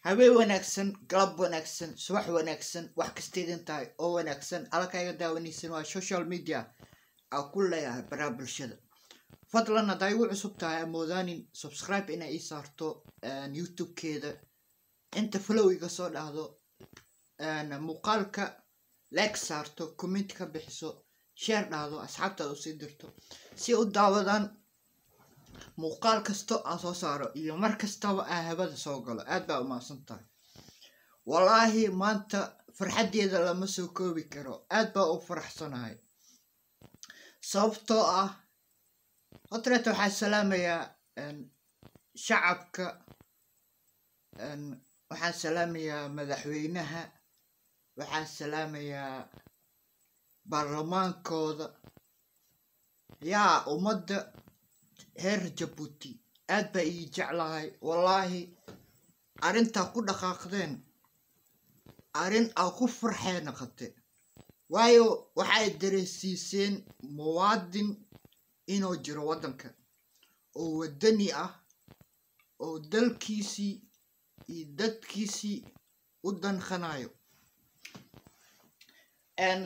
Habeen wanaagsan, galab wanaagsan, subax wanaagsan, wax kasta idin tahay oo wanaagsan. Halka iga daawanaysan waa social media aan ku leeyahay baraha bulshada. Fadlan haddaa igu cusub tahay, amoodaanin subscribe inay ii saarto YouTube-keeda, inta follow iga soo dhahdo, muuqaalka like saarto, comment ka bixiso, share dhahdo, asxaabtaada usii dirto si u daawadaan muuqaal kasto aan soo saaro iyo mar kastaba aan hawada soo galo. Aad baa umahadsan tahay. Wallaahi maanta farxaddeeda lama soo koobi karo. Aad baa u faraxsanahay, sababtoo ah horta waxaa salaamayaa shacabka, waxaan salaamayaa madaxweynaha, waxaan salaamayaa baarlamaankooda, yaa ummadda reer Jabuuti. Aad baa ii jeclahay. Wallaahi arrintaa ku dhaqaaqdeen arrin aa ku farxee noqote, waayo waxay dareensiiseen muwaadin inuu jiro waddanka oo waddani ah oo dalkiisii iyo dadkiisii u danqanayo.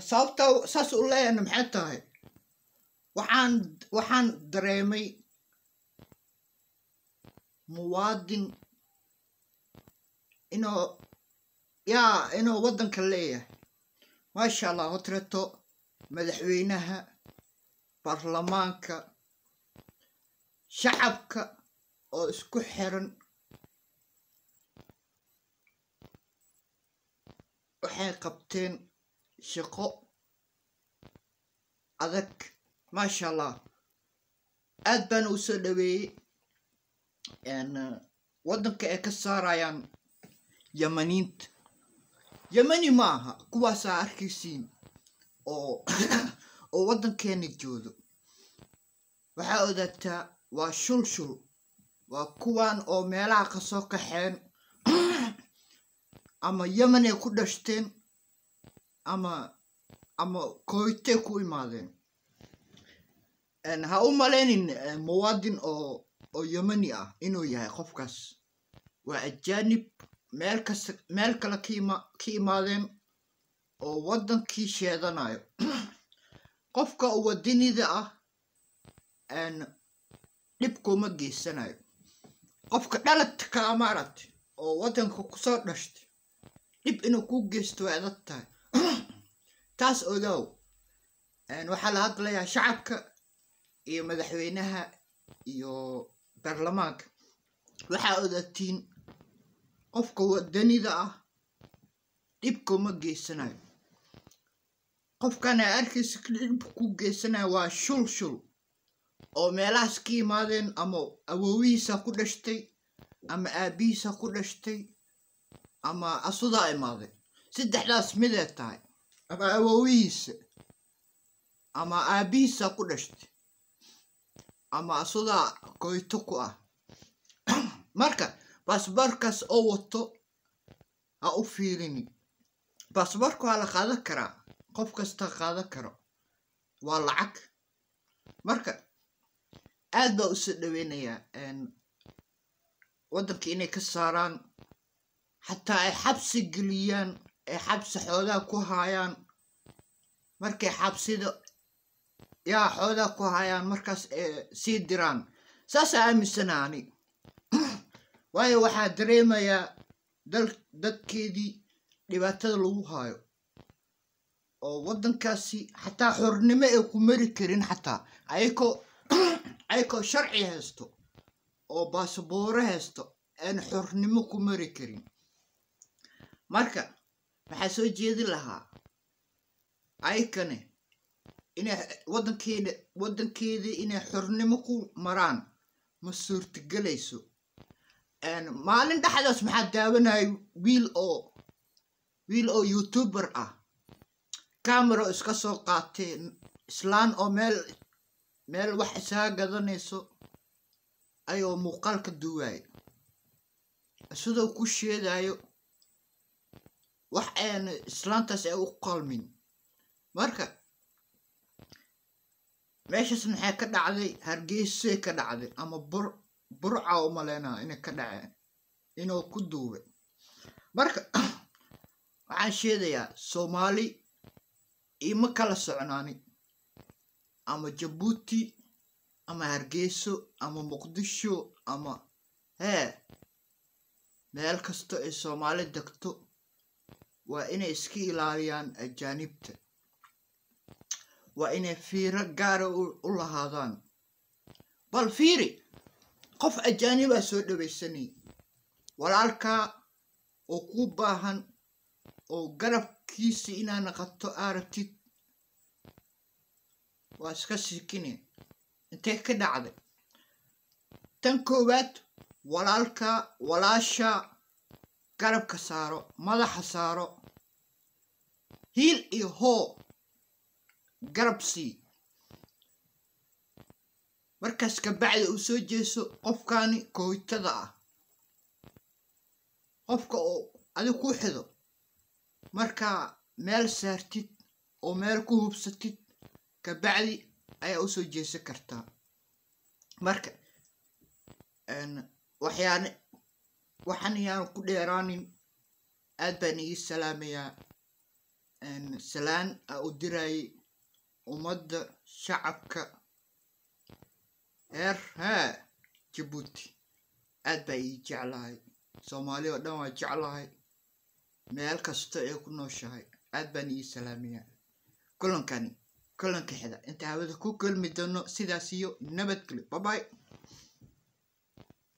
Sababta saas u leeyahna maxay tahay? Waxaan dareemay muwaadin inuu yaa inuu waddanka leeyahay. Maasha Allah, hotreto madaxweynaha, baarlamaanka, shacabka oo isku xiran waxay qabteen shaqo adag. Maasha Allah, aad baana u soo dhaweeyey waddanka ay ka saarayaan Yamaniinta. Yamani ma aha kuwaasaa arkaysiin oo waddankeena joodo. Waxaa odaagtaa waa shulshul, waa kuwan oo meelaha kasoo kaxeen, ama Yemen ay ku dhashteen ama koytay ku imaadeen. Ha u malaynin muwaadin oo Yemeni ah inuu yahay qofkaas. Waa ajaanib meel kasta meel kale ka imaadeen oo waddankii sheedanayo. Qofka wadanida ah dhib kuma geysanayo. Qofka dhaladka maaragtay oo waddanka kusoo dhashtay dhib inuu ku geysto way adag tahay. Taas ogow. Waxaa la hadlayaa shacabka iyo madaxweynaha iyo baarlamaanka. Waxaa ogatiin qofka wadanida ah dhib kuma geysanayo. Qofkan aa arkaysa dhib ku geysanayo waa shulshul oo meelahaas ka yimaadeen, ama awoowihiisa ku dhashtay ama aabihiisa ku dhashtay ama asudaa imaaday. Saddexdaas midee tahay, ama awoowihiisa ama aabihiisa ku dhashtay ama asudaa koyto ku ah. Marka baasboorkaas oo wato ha u fiirini. Baasboorka waa la qaadan karaa, qof kasta qaadan karo, waa lacag. Marka aad baa usoo dhaweynayaa waddanka inay ka saaraan, xataa ay xabsi geliyaan, ay xabsi xoogaa ku haayaan. Markay xabsida yaa xoogaa ku haayaan, markaas ay sii diraan. Saasaa aaminsanaha ani, waayo waxaa dareemayaa dal dadkeedii dhibaatada lagu haayo oo waddankaasi xataa xornimo ay ku mari karin, xataa ayakoo sharci haysto oo baasabooro haysto aan xornimo ku mari karin. Marka waxaa soo jeedin lahaa ayakane inay waddankeedii inay xornimo ku maraan ma suurtagelayso. Maalin dhexdaas maxaa daawanayay wiil oo YouTuber ah, camera iska soo qaatay, islaan oo meel wax isaga gadanayso ayuu muuqaal ka duwayay, sidoo ku sheegayo wax aan islaantaas ay u qalmin. Marka meeshaas maxay ka dhacday? Hargeysay ka dhacday ama Burca u maleynaa inay ka dhaceen inuu ku duubay. Marka waxaan sheegayaa, Soomaali ima kala socnaani, ama Jabuuti ama Hargeyso ama Muqdisho ama hee meel kasto ay Soomaali degto, waa inay iska ilaaliyaan ajaanibta, waa inay fiiro gaara u lahaadaan. Bal fiiri, qof ajaanibaa soo dhawaysanay, walaalkaa oo kuu baahan oo garabkiisa inaa naqato aa rabtid, waa iska sikine. Intee ka dhacday? Tan koowaad, walaalka walaasha garabka saaro, madaxa saaro, hiil iyo hoo garab sii. Markaas kabacdi uu soo jeeso qofkaani kooytada ah, qofka oo adig ku xido. Markaa meel saartid oo meel ku hubsatid, kabacdi ayaa usoo jeesan kartaa. Marka waxyaane waxaan yaan ku dheeraanin, aad baan igi salaamayaa. Salaan aa u dirayay ummadda shacabka reer haa Jabuuti. Aad baa ii jeclahay, Soomaali oo dhan waa jeclahay, meel kasta ay ku nooshahay. Aad baan ii salaamayaa. Kulankani kulanka xida inta hawada ku kulmi doono, sidaas iyo nabadgelyo. Bye bye.